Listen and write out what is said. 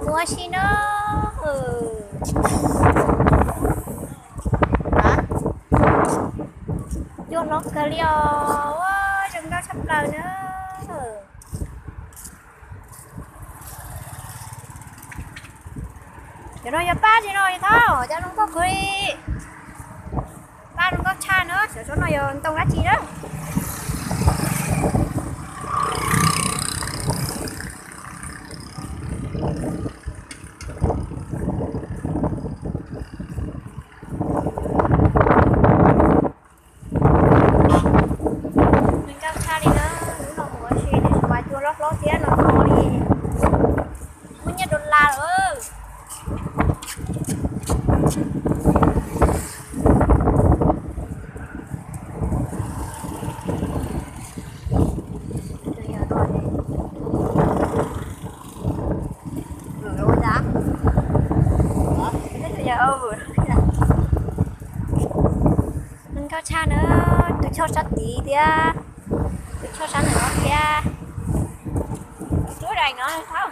Ua si na. Cua hlob kawg li os, zoo nkauj tshaj plaws na. Cov no yog pab tsi no, yog thab cov zoo nkauj kawg li. Pab zoo nkauj tshaj na, xyov tsob no yog ntoo dab tsi na. Zoo nkauj tshaj li na, hnub no mus ua si tiam sis mas cua hlob hlob thiab no no li. Muaj nyiaj dollar lawm. Zoo nkauj tshaj na, tus choj sab tid thiab tus choj sab ntawm no thiab. Tus tub dais no thab.